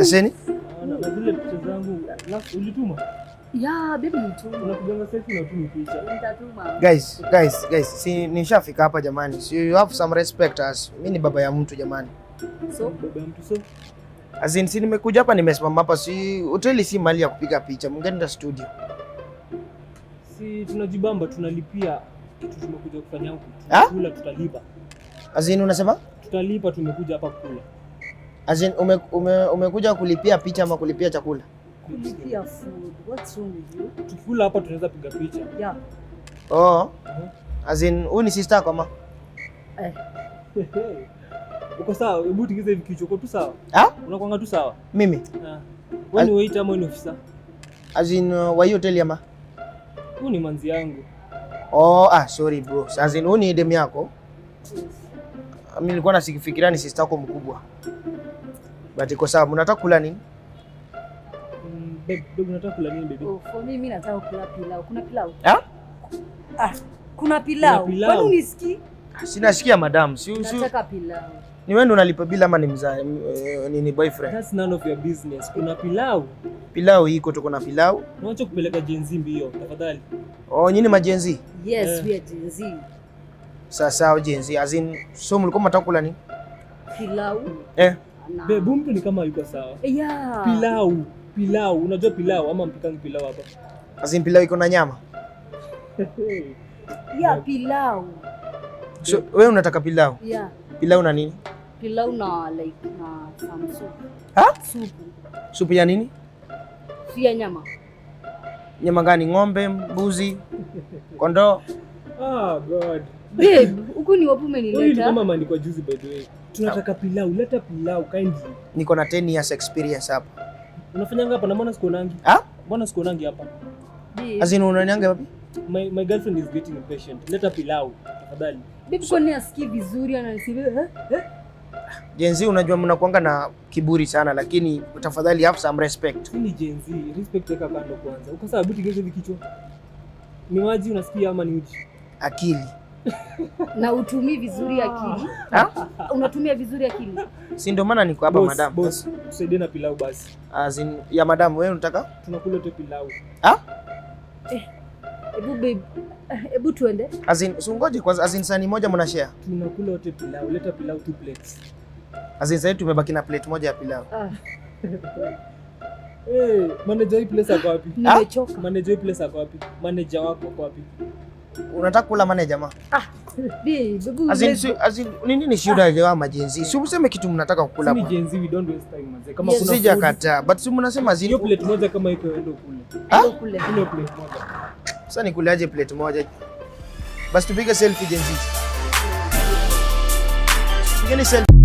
Yaseni? Na zile picha zangu last ulituma? Yeah, baby, nituma. Unapiganga selfie na utumi picha. Nitatuma. Guys, guys, guys, si nishafika hapa jamani. Si you have some respect us. Mimi ni baba ya mtu jamani. So, Baba ya mtu so. As in, si nimekuja hapa, nimesimama hapa, si hoteli si mahali ya kupiga picha. Mungeenda studio. Si tunajibamba, tunalipia kitu tumekuja kufanya huku. Ah? Tunakula, tutalipa. As in, unasema? Tutalipa, tumekuja hapa kula. As in, umekuja kulipia picha ama kulipia chakula? Kulipia food. What's wrong with you? Tukikula hapa tunaweza piga picha. Yeah. Oh. As in, huyu ni sister yako ama? Eh. Uko sawa? Hebu tingize hivi kichwa. Uko tu sawa? Ah? Unakuanga tu sawa? Mimi? Ah. Wewe ni waiter ama wewe ni officer? As in, wa hiyo hoteli ama? Huyu ni manzi yangu. Oh, ah, sorry bro. As in, huyu ni demu yako? Yes. Mimi nilikuwa nasifikiria ni sister yako mkubwa. But iko sawa. Mnataka kula nini? Babe, babe, unataka kula nini, baby? Oh, for me, mimi nataka kula pilau. Kuna pilau? Ah? Ah, kuna pilau. Kuna pilau. Kwani unisikii? Sinasikia, madam. Si Nataka pilau. Ni wewe ndo unalipa bila ama ni mzae, nini, boyfriend? That's none of your business. Kuna pilau. Pilau iko, tuko na pilau. Unawacha kupeleka Gen Z mbio, tafadhali. Oh, nyinyi ma Gen Z? Yes, Eh. we are Gen Z. Sawa sawa, Gen Z. As in, so mlikuwa mnataka kula nini? Pilau. Eh. Na Babe, huyu mtu ni kama yuko sawa. Yeah. Pilau, pilau. Unajua pilau ama mpikangi pilau hapa? As in, pilau iko na nyama. Yeah, pilau. So wewe unataka pilau? Yeah. Pilau na nini? Pilau na like na some soup. Ha? Supu. Supu ya nini? Si ya nyama. Nyama gani? Ng'ombe, mbuzi, kondoo? Ah, God. Babe, huku ni wapi Huyu ni umenileta? kama ameandikwa juzi, by the way. Tunataka pilau, leta pilau kindly. Niko na 10 years experience hapa. Unafanyanga hapa na mbona sikuonangi? Ah? Mbona sikuonangi hapa? Babe, As in, unanianga wapi? My girlfriend is getting impatient. Leta pilau tafadhali. Babe, kwani asikii vizuri, anasema eh? Eh? Gen Z, unajua mnakuanga na kiburi sana, lakini tafadhali have some respect. Si ni Gen Z, respect weka kando kwanza. Uko sawa? Hebu tingeze hivi kichwa. Ni maji unasikia ama ni uji? Akili. Na utumii vizuri akili. Ha? Unatumia vizuri akili. Si ndio maana niko hapa, Boss, madam. boss, tusaidie na pilau basi. As in, ya madam, wewe unataka? Tunakula tu pilau. Ah? Hebu babe, hebu tuende. As in, si ungoje kwanza, as in, sahani moja mna share. Tunakula wote pilau. Leta pilau two plates. As in, sasa tumebaki na plate moja ya pilau. Ah, Hey, manager hii place ako wapi? nimechoka. Manager hii place ako wapi? Manager wako ako wapi? Unataka kula manager ma? Babe, hebu As in, si, as in, nini ni shida ya ma Gen Z? Si useme kitu mnataka kukula Si ni bwana. Gen Z, we don't waste time, manze. Kama Yes. kuna food, Sijakataa, but si mnasema as in, hiyo plate moja kama iko, endo kule. Hebu kule. Kule plate moja. Sasa nikuliaje plate moja? Basi tupige selfie, Gen Z. Pigeni selfie.